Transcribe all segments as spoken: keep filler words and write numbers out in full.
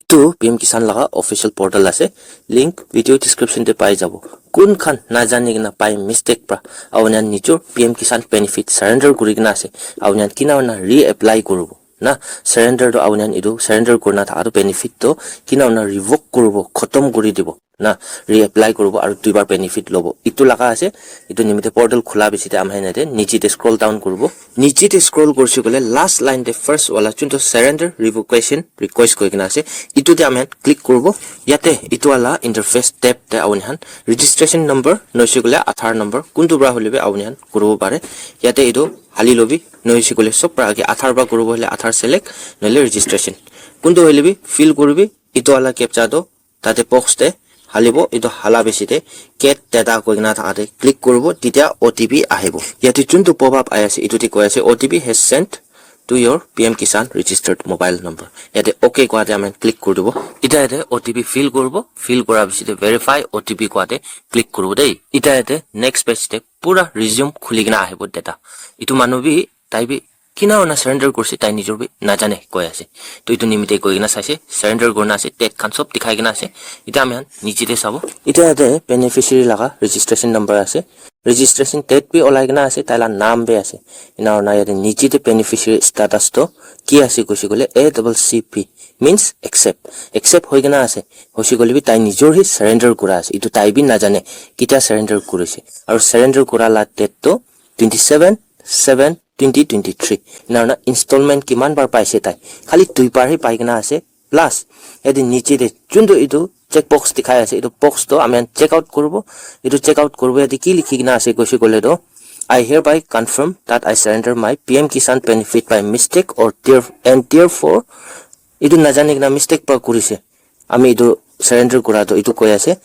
Etu P M Kisan laga official portal ase, link video description te pai jabo. Kun khan najani kena by mistake pra apuni khan nijor P M Kisan benefit surrender kuri kena ase, apuni khan kina hoi na reapply kuribo na? Surrender to apuni khan etu surrender kurina thaka to benefit to kina hoi na revoke kuribo, khotom kuri dibo na, reapply kuribo aru duibar benefit lobo. Etu laga ase, etu nimite portal khula piche te ami khan yate niche te scroll down kuribo. Niche te scroll kurse koile last line te first wala juntu surrender revocation request koi kena ase, etu te ami khan click kuribo. Yate etu wala interface tab te apuni khan registration number noise koile Aadhaar number kuntu pra hoile bi apuni khan kuribo pare. Yate etu hali lobi, noise koile sob pra age Aadhaar pra kuribo hoile Aadhaar select, nohole registration kuntu hoile bi fill kuribi. Etu wala captcha to tate box te halibo, etu hala piche te get data koi kena thaka te click kuribo, titia O T P ahibo. Yate juntu pop up ahi ase, etu te koi ase, "O T P has sent to your P M Kisan registered mobile number." Yate okay koa te ami khan click kuri dibo. Ita yate O T P fill kuribo, fill kura piche te verify O T P koa te click kuribo dei. Ita yate next page te pura resume khuli kena ahibo data. Etu manu bi, tai bi kina hoi na surrender kurse, tai nijor bi najane koi ase. To etu nimite koi kena saise, surrender kurina ase, date khan sob dikhai kena ase. Ita ami khan niche te sabo. Ita yate beneficiary laga registration number ase, registration date bi olai kena ase, tai la naam bi ase. Ena hoi na yate niche te beneficiary status to ki ase koise koile A double C P, means accept. Accept hoi kena ase. Hoise koile bi tai nijor hi surrender kura ase. Etu tai bi najane ketia surrender kurise. Aru surrender kura la date to twenty seven seven twenty twenty three. Ena hoi na installment kiman bar paise tai? Khali dui bar hi pai kena ase. Plus yate niche te juntu etu check box dikhai ase, etu box to ami khan check out kuribo. Etu check out kuribo, yate ki likhi kena ase koise koile to, "I hereby confirm that I surrender my P M Kisan benefit by mistake or there, and therefore," etu najani kena mistake pra kurise. Ami etu surrender kura to etu koi ase.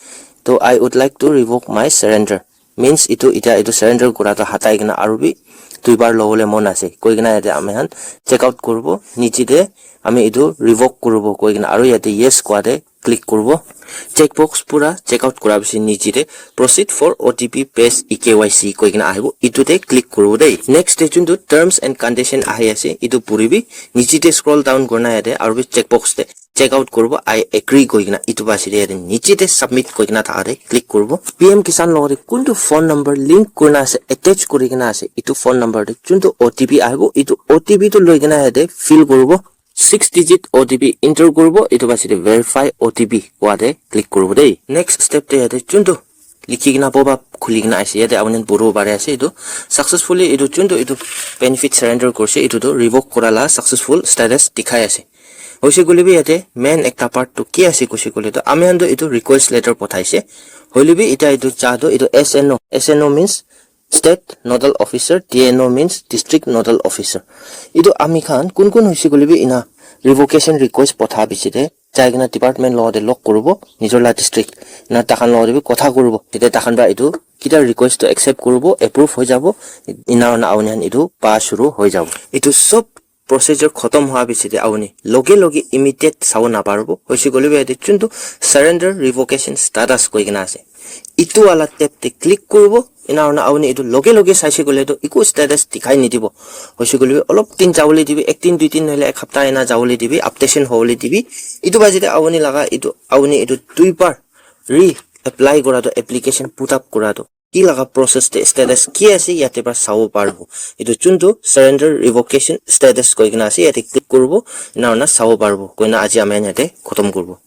To, "I would like to revoke my surrender." Means etu, ita etu surrender kura to hatai kena aru bi dui bar lobole mon ase koi kena yate ami khan check out kuribo. Niche te ami etu revoke kuribo koi kena aru yate yes koa te click kuribo. Check box pura check out kura piche niche te "Proceed for O T P based E K Y C" koi kena ahibo, etu te click kuribo dei. Next te juntu terms and condition ahi ase, etu puribi. Niche te scroll down kurina yate aru bi check box te check out kuribo, "I agree" koi kena. Etu piche te yate niche te submit koi kena thaka te click kuribo. P M Kisan logote kuntu phone number link kurina ase, attach kuri kena ase, etu phone number te juntu O T P ahibo, etu O T P to loi kena yate fill kuribo. Six digit O T P enter kuribo, etu piche te verify O T P koa te click kuribo dei. Next step te yate juntu likhi kena pop up khuli kena ase, yate apuni khan puribo pare ase, etu successfully, etu juntu etu benefit surrender kurse, etu to revoke kura la successful status dikhai ase. Hoise koile bi yate main ekta part to ki ase koise koile to, ami khan to etu request letter pothaise. Hoile bi ita etu cha to etu S N O, S N O means State Nodal Officer, T N O means District Nodal Officer. Etu ami khan kun kun hoise koile bi ena revocation request potha piche te jai kena department logote log kuribo, nijor la district na takhan logote bi kotha kuribo. Tete takhan pra etu kita request to accept kuribo, approve hoi jabo, ena hoi na apuni khan etu pa shuru hoi jabo. Etu sob procedure khotom hoa piche te apuni loge loge immediate sabo naparibo. Hoise koile bi yate juntu surrender revocation status koi kena ase, etu wala tab te click kuribo. Ena hoi na apuni etu loge loge saise koile to eku status dikhai nidibo. Hoise koile bi olop din jabole dibi, ek din, dui din, nohole ek hapta ena jabole dibi, updation hobole dibi. Etu piche te apuni laga etu, apuni etu dui bar reapply kura to, application put up kura to, ki laga process te status ki ase, yate pra sabo paribo. Etu juntu surrender revocation status koi kena ase, yate click kuribo, ena hoi na sabo paribo. Koi na aji ami khan yate khotom kuribo.